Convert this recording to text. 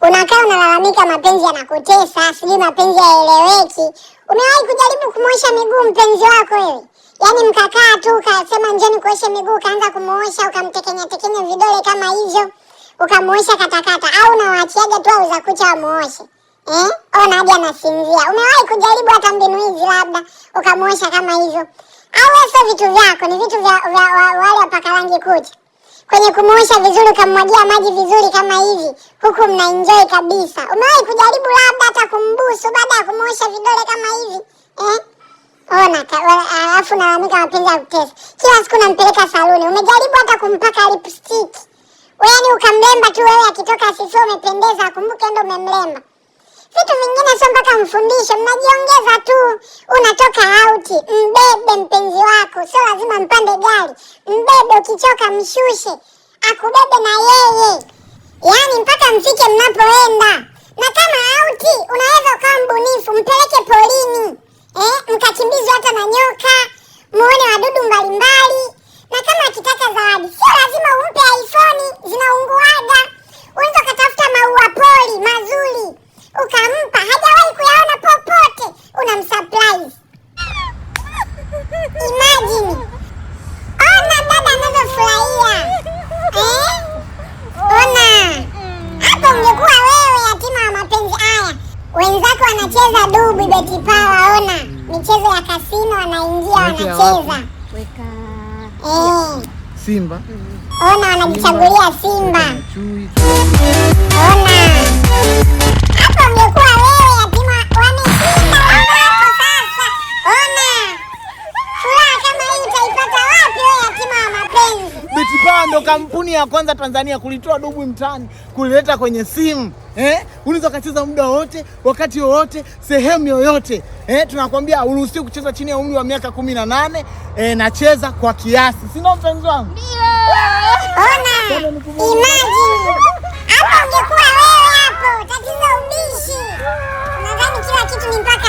Unakaa unalalamika mapenzi yanakutesa, sijui mapenzi hayaeleweki. Umewahi kujaribu kumuosha miguu mpenzi wako wewe? Yaani mkakaa tu ukasema njoni kuoshe miguu, ukaanza kumuosha, ukamtekenya tekenya vidole kama hivyo, ukamuosha katakata, au unawaachiaga tu au za kucha wamuoshe? Eh? Ona hadi anasinzia. Umewahi kujaribu hata mbinu hizi labda ukamuosha kama hivyo? Au wewe sio vitu vyako, ni vitu vya wale wapaka rangi kucha. Kwenye kumuosha vizuri ukamwagia maji vizuri kama hivi, huku mna enjoy kabisa. Umewahi kujaribu labda hata kumbusu baada ya kumuosha vidole kama hivi? Eh? Ona, alafu nalalamika mapenzi ya kutesa. Kila siku nampeleka saluni. Umejaribu hata kumpaka lipstick? Wewe yani ukamlemba tu wewe, akitoka asifie umependeza, akumbuke ndo umemlemba. Vitu vingine sio mpaka mfundishe, mnajiongeza tu. Unatoka out, mbebe mpenzi wako, sio lazima mpande gari. Mbebe, ukichoka mshushe, akubebe na yeye, yaani mpaka mfike mnapoenda. Na kama out, unaweza ukawa mbunifu, mpeleke polini, mkakimbizwe hata na nyoka, muone wadudu mbalimbali. Na kama akitaka zawadi, sio lazima umpe iPhone, zinaunguaga. Unaweza ukatafuta maua pori mazuri ukampa, hajawahi kuyaona popote, unamsurprise. Imagine, ona dada anavyofurahia, eh? Ona hapo, ungekuwa wewe yatima wa mapenzi haya, wenzako wanacheza dubu BetPawa, ona michezo ya kasino, wanaingia wanacheza. Weka. Eh, Simba. Ona wanajichagulia Simba. Chui. Ona hapo, ungekuwa wewe yatima, wameshinda wenzako sasa. Ona furaha kama hii utaipata wapi wewe yatima wa mapenzi? BetPawa ndo kampuni ya kwanza Tanzania kulitoa dubu mtaani, kulileta kwenye simu. Eh? Unaweza ukacheza muda wowote, wakati wowote, sehemu yoyote. Eh, tunakwambia uruhusiwi kucheza chini ya umri wa miaka 18, eh, nacheza kwa kiasi. Si ndio mpenzi wangu? Ona, imagine hapo ungekuwa wewe hapo, tatizo ubishi. Unadhani kila kitu ni mpaka